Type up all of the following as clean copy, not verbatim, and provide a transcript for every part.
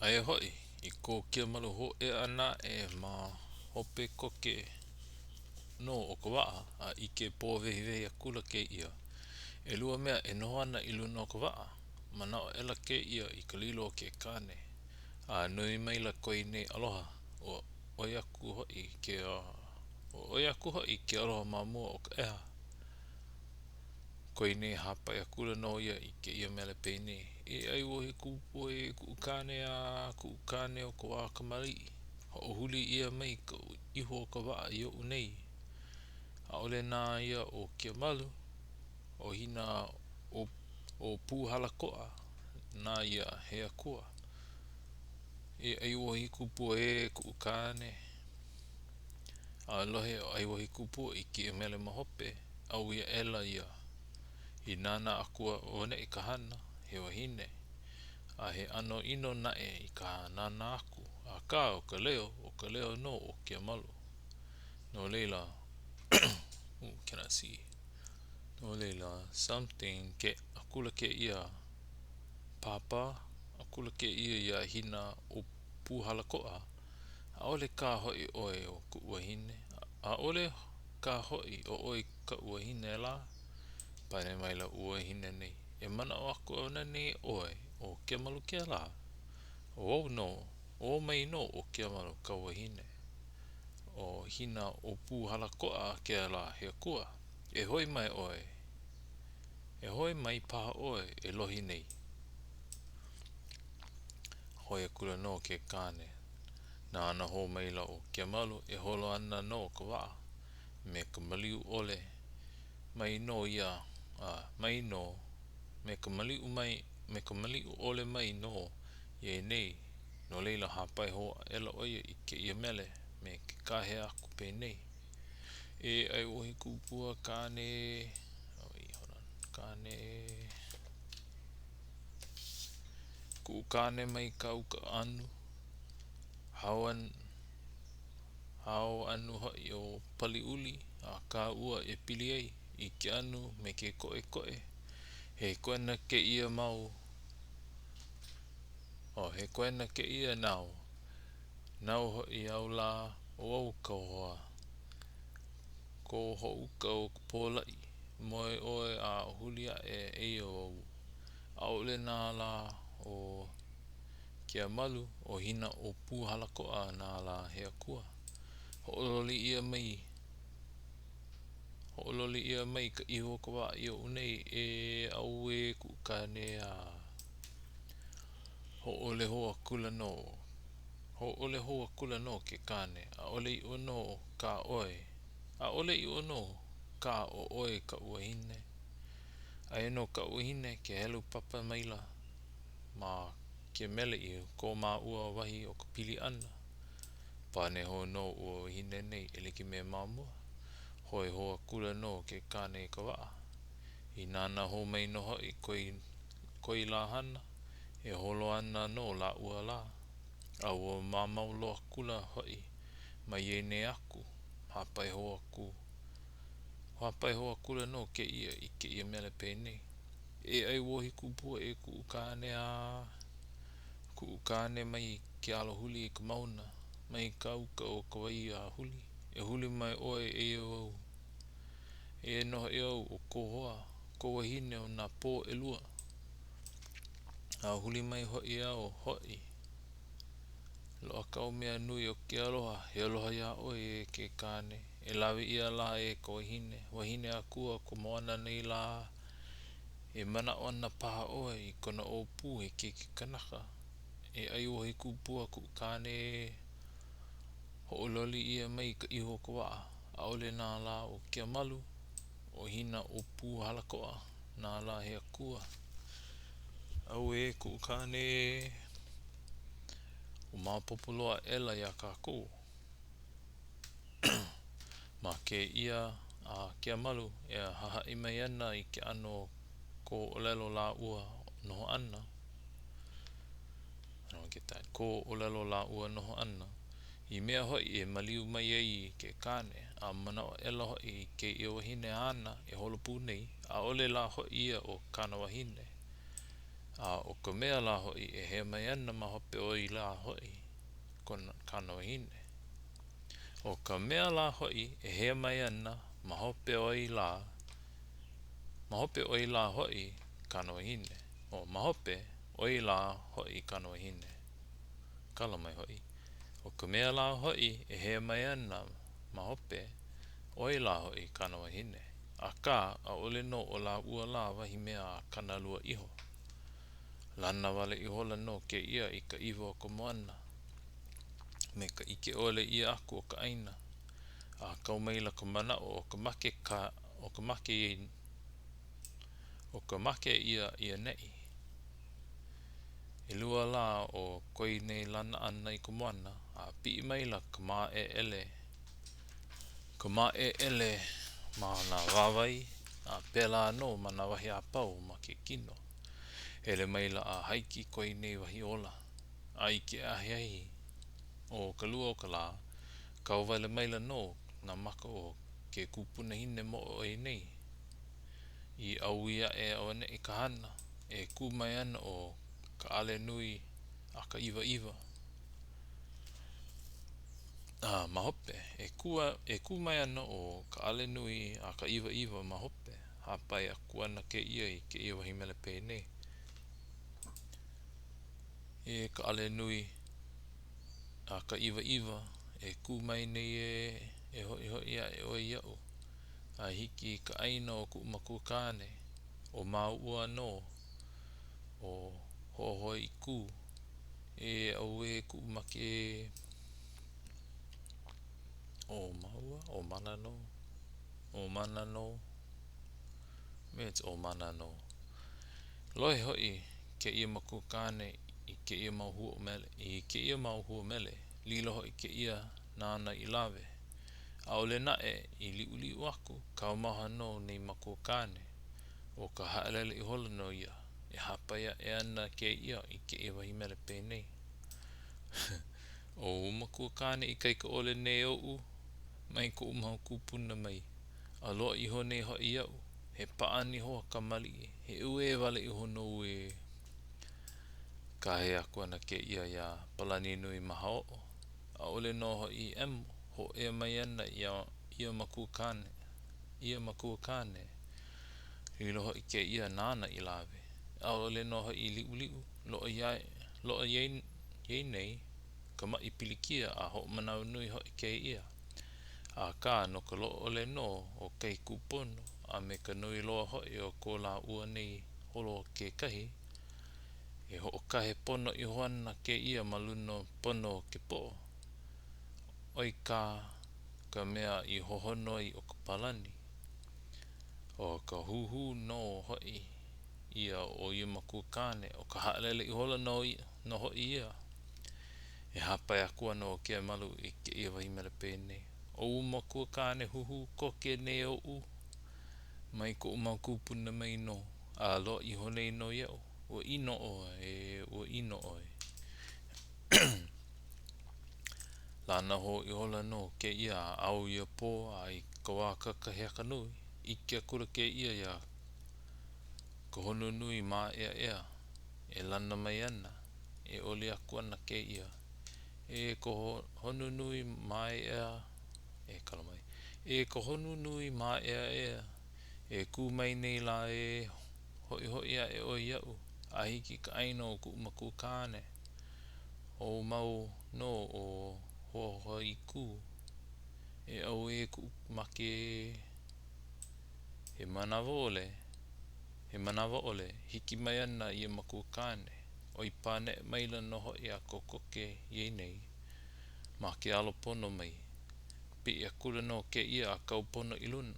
Aia hoʻi, i ko Kiamalu hōʻea ʻana aʻe ma hope koke nō o ka waʻa, a ʻike pōwehiwehi akula kēia, ʻelua mea e noho ana i luna o ka waʻa. Manaʻo aʻela kēia i ka lilo o ke kāne, a nui maila ko ia nei aloha, ua ʻoi aku hoʻi ke ua ʻoi aku hoʻi ke aloha ma mua o ka ʻeha. Koe nei hāpai akula nō ia i kēia mele penei, E ʻAiwohikupua e kuʻu kāne ā, kuʻu kāne o ka wā kamaliʻi, hoʻohuli ʻia mai ka ihu o ka waʻa i oʻu nei. ʻAʻole nā ia ʻo Kiamalu, ʻo Hina ʻo Pūhalakoʻa nā ia he akua. E ʻAiwohikupua ē kuʻu kāne. A lohe ʻo ʻAiwohikupua i kēia mele ma hope, ʻaui aʻela ia. I nānā aku auaneʻi ka hana, he wahine. A he ʻano ʻino naʻe i ka nānā aku, akā ʻo ka leo, ʻo ka leo nō o Kiamalu. No laila, ooh, cannot see. No laila, something, ke akula kēia, pāpā akula kēia iā Hina ʻo Pūhalakoʻa, ʻAʻole kā hoʻi ʻoe ʻo kuʻu wahine, ʻaʻole kā hoʻi ʻo ʻoe kaʻu wahine lā? Pane maila ua wahine nei, E manaʻo aku auaneʻi ʻoe ʻo Kiamalu kēlā? ʻO wau nō, ʻo wau mai nō ʻo Kiamalu kāu wahine. ʻO Hina ʻŌpūhalakoʻa kēlā he akua. E hoi mai ʻoe, e hoi mai paha ʻoe e lohi nei. Hoi akula nō ke kāne. Nānā hou maila ʻo Kiamalu e holo ana nō ka waʻa me ka maliu ʻole mai nō ia a mai nō me ka maliu mai me ka maliu ʻole mai nō ia nei no laila hāpai hou aʻela ʻo ia i kēia mele me ke kāhea aku penei, E ʻAiwohikupua kāne ē, oh wait, hold on, kāne ē. Kuʻu kāne mai ka uka anu, hao hao anu hoʻi o Paliuli a ka ua e pili ai i ke anu me ke koʻekoʻe. He koena kēia mau, oh, he koena kēia nāu. Nāu hoʻi au lā, ʻo au ka hoa. Kō hoʻouka o ka pōlaʻi, moe ʻoe a huli aʻe eia wau. ʻAʻole nā lā ʻo Kiamalu, ʻo Hina ʻo Pūhalakoʻa nā lā he akua. Hoʻololi ʻia mai Hoʻololi ʻia mai ka ihu o ka waʻa i oʻu nei, e auē kuʻu kāne ā. Hōʻole hou akula nō Hōʻole hou akula nō ke kāne, ʻAʻole ʻiʻo nō kā ʻoe, ʻaʻole ʻiʻo nō kā ʻo ʻoe kaʻu wahine. Aia nō kaʻu wahine ke helu papa maila ma ke mele i ko māua wahi o ka pili ʻana. Pane hou nō ua wahine nei e like me ma mua. Hoe hou akula nō ke kāne i ka waʻa. I nānā hou mai nō hoʻi koi, koi lā hana, e holo ana nō lāua lā. A ua mamao loa akula hoʻi mai ia nei aku, hāpai hou aku Hāpai hou akula nō kēia i kēia mele penei, E ʻAiwohikupua e kuʻu kāne ā, kuʻu kāne mai ke alahuli i ka mauna, mai ka uka o ka wai a huli, e huli mai ʻoe eia wau. Eia nō hoʻi au ʻo kō hoa, kō wahine o nā pō ʻelua. A huli mai hoʻi au, hoʻi. Loaʻa kāu mea nui o ke aloha, he aloha iā ʻoe e ke kāne. E lawe ʻia lā e ka wahine, wahine akua o ka moana nei lā. E manaʻo ana paha ʻoe i kona ʻōpū he keiki kanaka. E ʻAiwohikupua kuʻu kāne ē. Hoʻololi ʻia mai ka ihu o ka waʻa. ʻAʻole nā lā o Kiamalu, ʻo Hina ʻo Pūhalakoʻa nā lā he akua. Auē kuʻu kāne ē. Ua maopopo loa aʻela iā kākou ma kēia a Kiamalu e hahaʻi mai ana i ke ʻano o kō ʻōlelo lāua noho ʻana. I don't get that. Kō ʻōlelo lāua noho ʻana. I mea hoʻi e maliu mai ai ke kāne, a manaʻo aʻela hoʻi i kēia wahine āna e holo pū nei, ʻaʻole lā hoʻi ia ʻo kāna wahine. A ʻo ka mea lā hoʻi e hea mai ana ma hope ʻoi lā hoʻi kona, kāna wahine. ʻO ka mea lā hoʻi e hea mai ana ma hope ʻoi lā, ma hope ʻoi lā hoʻi kāna wahine. ʻO ma hope ʻoi lā hoʻi kāna wahine. Kala mai hoʻi. ʻO ka mea lā hoʻi e hea mai ana ma hope, ʻoi lā hoʻi kāna wahine. Akā, ʻaʻole nō ʻo lāua lā wahi mea a kānalua iho. Lana wale ihola nō kēia i ka ʻiwa o ka moana, me ka ʻike ʻole ʻia aku o ka ʻāina. A kau maila ka manaʻo ʻo ka make ka ʻo ka make ʻo ka make ia i ʻaneʻi. ʻElua lā o ko nei lana ʻana i ka moana, a piʻi maila ka māʻeʻele ka māʻeʻele ma nā wāwae, a pēlā nō ma nā wahi a pau ma ke kino. Hele maila a haiki ko nei wahi ola. A i ke ahiahi o ka lua o ka lā, kau wale maila nō nā maka o ke kupunahine moʻo nei. I ʻaui aʻe auaneʻi ka hana, e kū mai ana ʻo Kaʻalenuiakaʻiwaʻiwa. A ma hope, e kū e kū mai ana ʻo Kaʻalenuiakaʻiwaʻiwa ma hope, hāpai aku ana kēia i kēia wahi mele penei. E Kaʻalenuiakaʻiwaʻiwa, e kū mai nei ē, e hoʻihoʻi aʻe ʻoe iaʻu a hiki i ka ʻāina o kuʻu makua kāne, ʻo māua nō ʻo Hohoikū. E auē kuʻu make ē. ʻO māua, ʻo Mananō, ʻo Mananō, maybe it's ʻo Mananō. Lohe hoʻi kēia makua kāne i kēia mau hua mele, i kēia mau hua mele, lilo hoʻi kēia nāna i lawe. ʻAʻole naʻe i liʻuliʻu aku, kaumaha nō nei makua kāne. ʻO ka haʻalele ihola nō ia. E hāpai aʻe ana kēia i kēia wahi mele penei. ʻO ua makua kāne ikaika ʻole nei oʻu mai koʻu mau kūpuna mai, a loaʻa iho nei hoʻi iaʻu, he pāʻani hoa kamaliʻi, he uē wale iho nō ē. Kāhea aku ana kēia iā Palaninuimahaoʻo. ʻAʻole nō hoʻi i ʻemo, hōʻea mai ana ia ia makua kāne, ia makua kāne. Lilo hoʻi kēia nāna i lawe. ʻAʻole nō hoʻi i liʻuliʻu, loaʻa iā loaʻa iā nei ka maʻi pilikia a hoʻomanawanui hoʻi kēia. Akā, no ka loaʻa ʻole nō o kahi kūpono a me ka nui loa hoʻi o ko lāua nei holo kekahi, e hoʻokahe pono iho ana kēia ma luna pono o ke poʻo, ʻoi kā ka mea i hohonu ai ʻo ka palani. ʻO ka huhū nō hoʻi ia o ia makua kāne, ʻo ka haʻalele ihola nō nō hoʻi ia. E hāpai aku ana ʻo Keamalu i kēia wahi mele penei, ʻO ua makua kāne huhū koke nei oʻu, mai koʻu mau kūpuna mai nō, a loaʻa iho nei nō iaʻu, ua ʻino ʻoe, ē, ua ʻino ʻoe. Lana hou ihola nō kēia a ao ia pō a i ka wā kakahiaka nui, ʻike akula kēia iā Kahonunuimāʻeaʻea e lana mai ana, e ʻoli aku ana kēia, E ka Honunuimāʻeaʻea, e kala mai, E ka Honunuimāʻeaʻea, e kū mai nei lā ē, hoʻihoʻi aʻe ʻoe iaʻu a hiki i ka ʻāina o kuʻu makua kāne. ʻO māua nō ʻo Hohoikū. E auē kuʻu make ē. He manawa ʻole, he manawa ʻole, hiki mai ana ia makua kāne, ʻoi paneʻe maila nō hoʻi a kokoke iā nei ma ke alo pono mai. Piʻi akula nō kēia a kau pono i luna.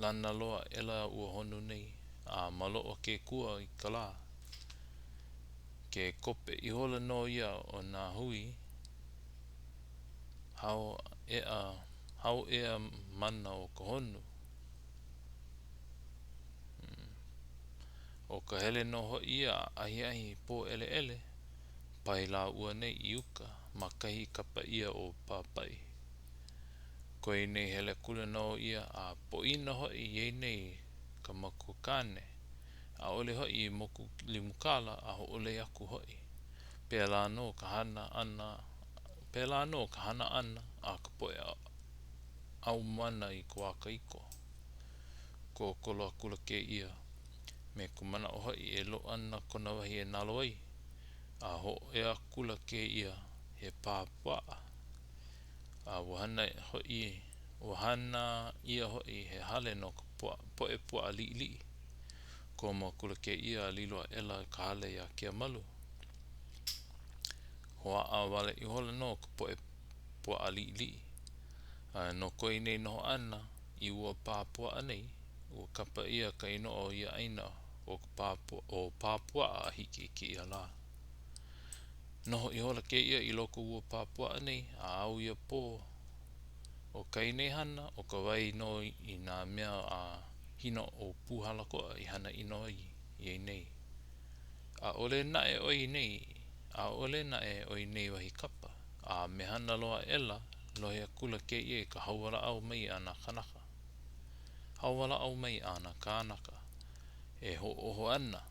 Lana loa aʻela ua honu nei, a maloʻo ke kua i ka lā. Ke kope ihola nō ia o nā hui hao ʻea, hao ʻea mana o ka honu. ʻO ka hele nō hoʻi ia a ahiahi pōʻeleʻele, pae lāua nei i uka ma kahi i kapa ʻia ʻo Pāpaʻi. Koe nei hele akula nō ia a poina hoʻi iā nei ka makua kāne. ʻAʻole hoʻi i moku limu kala a hoʻolei aku hoʻi. Pēlā nō ka hana ʻana Pēlā nō ka hana ʻana a ka poʻe ʻaumana i ka wā kahiko. Kokolo akula kēia, me ka manaʻo hoʻi e loaʻa ana kona wahi e nalo ai. A hōʻea akula kēia, he pā puaʻa. A ua hana hoʻi ua hana ʻia hoʻi he hale no ka poʻe puaʻa liʻiliʻi. Komo akula kēia a lilo aʻela ka hale iā Keamalu. Hoʻāʻā wale ihola nō ka poʻe puaʻa liʻiliʻi. A no ko ia nei noho ʻana i ua pā puaʻa nei, ua kapa ʻia ka inoa o ia ʻāina ʻo ka pā ʻo Pāpuaʻa a hiki i kēia lā. Noho ihola kēia i loko o ua pā puaʻa nei a ao ia pō. ʻO kā ia nei hana, ʻo ka wae nō i nā mea a Hina-o-Pūhalakoa i hana ʻino ai ia nei. ʻAʻole naʻe ʻo ia nei, ʻaʻole naʻe ʻo ia nei wahi kapa, a mehana loa aʻela, lohe akula kēia i ka hauwalaʻau mai a nā kanaka. Hauwalaʻau mai a nā kānaka e hoʻōho ana,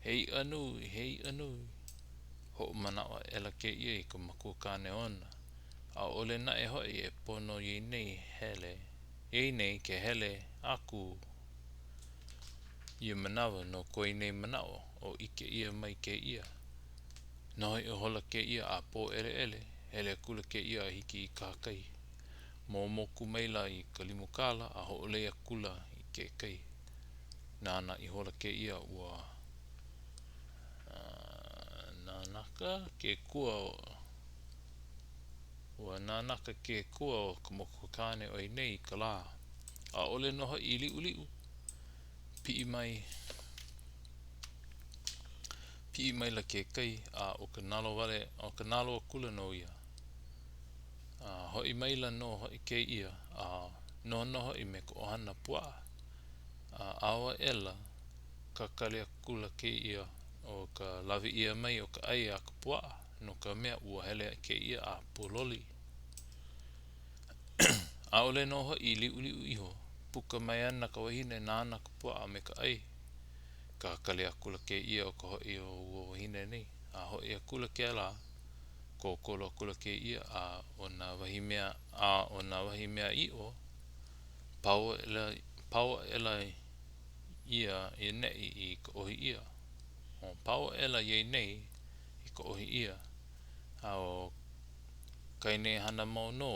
He iʻa nui, he iʻa nui. Hoʻomanaʻo aʻela kēia i ka makuakāne ona. ʻAʻole naʻe hoʻi e pono ia nei hele, ia nei ke hele aku ia manawa no ko ia nei manaʻo o ʻike ʻia mai kēia. Noho ihola kēia a pōʻeleʻele, hele akula kēia a hiki i kahakai. Momoku maila i ka limu kala a hoʻolei akula i ke kai. Nānā ihola kēia ua nanaka ke kua ua nanaka ke kua o ka makuakāne o ia nei i ka lā. ʻAʻole nō hoʻi i liʻuliʻu, piʻi mai piʻi maila ke kai a ʻo ka nalo wale ʻo ka nalo akula nō ia. A hoʻi maila nō hoʻi kēia a noho nō hoʻi me ka ʻohana puaʻa. A ao aʻela, kakali akula kēia ʻo ka lawe ʻia mai o ka ʻai a ka puaʻa, no ka mea, ua hele kēia a pōloli. ʻAʻole nō hoʻi i liʻuliʻu iho, puka mai ana ka wahine nāna ka puaʻa me ka ʻai. Kakali akula kēia o ka hoʻi o ua wahine nei, a hoʻi akula kēlā, kokolo akula kēia, a ʻo nā wahi mea, a ʻo nā wahi mea ʻiʻo, pau aʻela, pau aʻela ia i ʻaneʻi i ka ʻohi ʻia. O, pau aʻela ia nei i ka ʻohi ʻia. A ʻo kā ia nei hana mau nō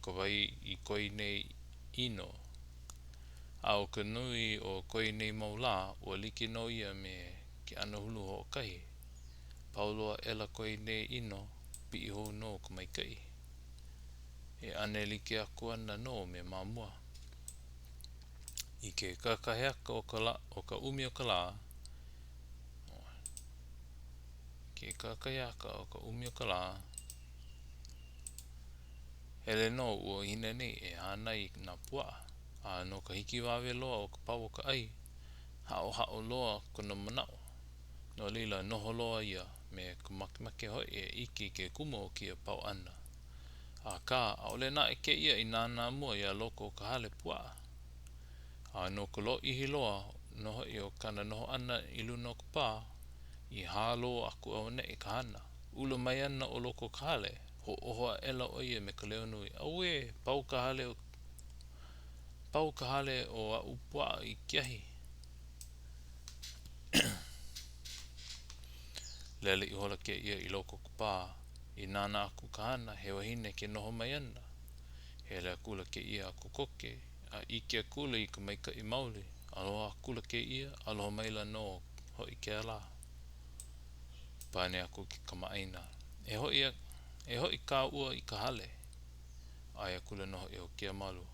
ka wae i ko ia nei ʻino. A ʻo ka nui o ko ia nei mau lā, ua like nō ia me ke anahulu hoʻokahi. Pau loa aʻela ko ia nei ʻino, piʻi hou nō ka maikaʻi. E ʻane like aku ana nō me ma mua. I ke kakahiaka o ka lā, o ka ʻumi o ka lā, i ke kakahiaka o ka ʻumi o ka lā, hele nō ua wahine nei e hānai i nā puaʻa, a no ka hikiwawe loa o ka pau o ka ʻai, haʻohaʻo loa kona manaʻo. No laila, noho loa ia me ka makemake hoʻi e ʻike i ke kumu o kēia pau ʻana. Akā, ʻaʻole naʻe kēia i nānā mua iā loko o ka hale puaʻa. A no ka lōʻihi loa nō hoʻi o kāna noho ʻana i luna o ka pā, i hālō aku auaneʻi ka hana. Ula mai ana ʻo loko o ka hale, hoʻōho aʻela ʻo ia me ka leo nui, Auē! Pau ka hale o Pau ka hale o aʻu puaʻa i ke ahi! Lele ihola kēia i loko o ka pā. I nānā aku ka hana, he wahine ke noho mai ana. Hele akula kēia a kokoke, a ʻike akula i ka maikaʻi maoli. Aloha akula kēia, aloha maila nō hoʻi kēlā. Pane aku ke kamaʻāina, E hoʻi, e hoʻi kāua i ka hale. ʻAe akula nō hoʻi ʻo Keamalu.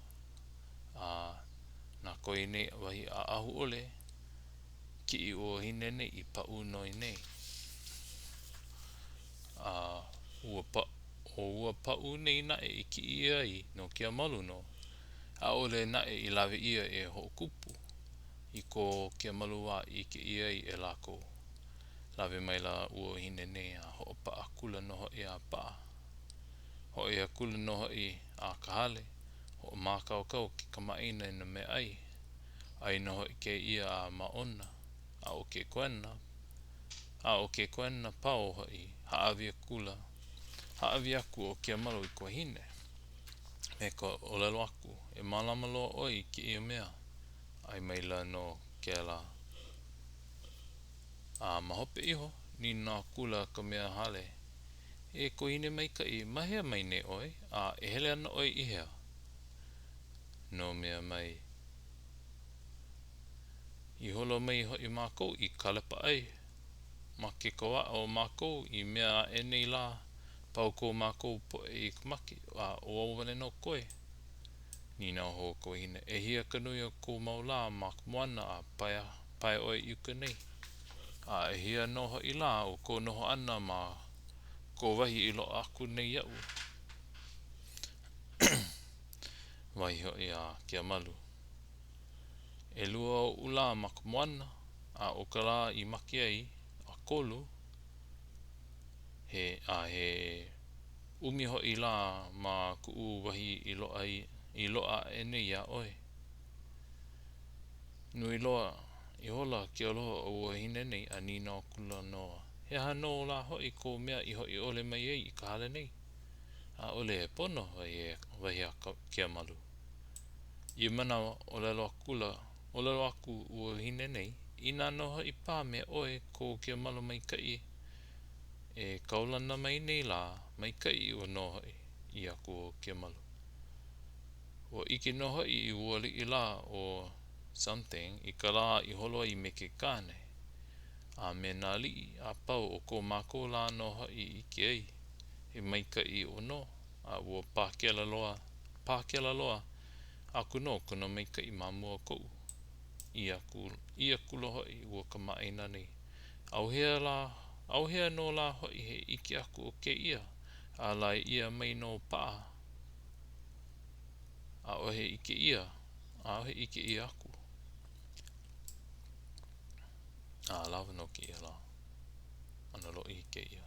A na ko ia nei wahi ʻaʻahu ʻole, kiʻi ua wahine nei i paʻu no ia nei. A ua pa, ʻo ua paʻu nei naʻe i kiʻi ʻia ai no Keamalu nō. ʻAʻole naʻe i lawe ʻia e hoʻokupu i ko Keamalu wā i ʻike ʻia ai e lākou. Lawe maila ua wahine nei a hoʻopaʻa akula nō hoʻi a paʻa. Hoʻi akula nō hoʻi a ka hale, hoʻomākaukau ke kamaʻāina i nā meaʻai. ʻAi nō hoʻi kēia a māʻona. A ʻo ke koena, a ʻo ke koena pao hoʻi, hāʻawi akula, hāʻawi aku ʻo Keamalu i ka wahine, me ka ʻōlelo aku, E mālama loa ʻoe i kēia mea. ʻAe maila nō kēlā. A ma hope iho, nīnau akula ka mea hale, E ka wahine maikaʻi, ma hea mai nei ʻoe, a e hele ana ʻoe i hea? No mea mai, I holo mai hoʻi mākou i kālepa ʻai. Ma ke kau aʻa o mākou i mea aʻe nei lā, pau ko mākou poʻe i ka make, a ʻo au wale nō koe. Nīnau hou ka wahine, ʻEhia ka nui o kou mau lā ma ka moana a pae, pae ʻoe i uka nei? A ʻehia nō hoʻi lā o kou noho ʻana ma kou wahi i loaʻa aku nei iaʻu? Wahi hoʻi a Keamalu. ʻElua oʻu lā ma ka moana, a ʻo ka lā i make ai, ʻakolu, he, a he ʻumi hoʻi lā ma kuʻu wahi i loaʻa i loaʻa aʻe nei iā ʻoe. Nui loa ihola ke aloha o ua wahine nei a nīnau akula nō, He aha nō lā hoʻi kou mea i hoʻi ʻole mai ai i ka hale nei? ʻAʻole e pono, wahi a Keamalu. Ia manawa, ʻōlelo akula, ʻōlelo aku ua wahine nei, Inā nō hoʻi paha me ʻoe ko Keamalu maikaʻi e kaulana mai nei lā, maikaʻi ʻiʻo nō hoʻi, ʻī aku ʻo Keamalu. Ua ʻike nō hoʻi i ua aliʻi lā ʻo something i ka lā i holo ai me ke kāne, a me nā aliʻi a pau o ko mākou lā nō hoʻi i ʻike ai, he maikaʻi ʻiʻo nō, a ua pākela loa, pākela loa aku nō kona maikaʻi ma mua o koʻu. ʻĪ aku, ʻī akula hoʻi ua kamaʻāina nei, ʻAuhea lā, ʻauhea nō lā hoʻi he ʻike aku o kēia, ālai ʻia mai nō paha, ʻaʻohe ʻike ʻia, ʻaʻohe ʻike ʻia aku. A lawa nō kēia lā. ʻAno lōʻihi kēia.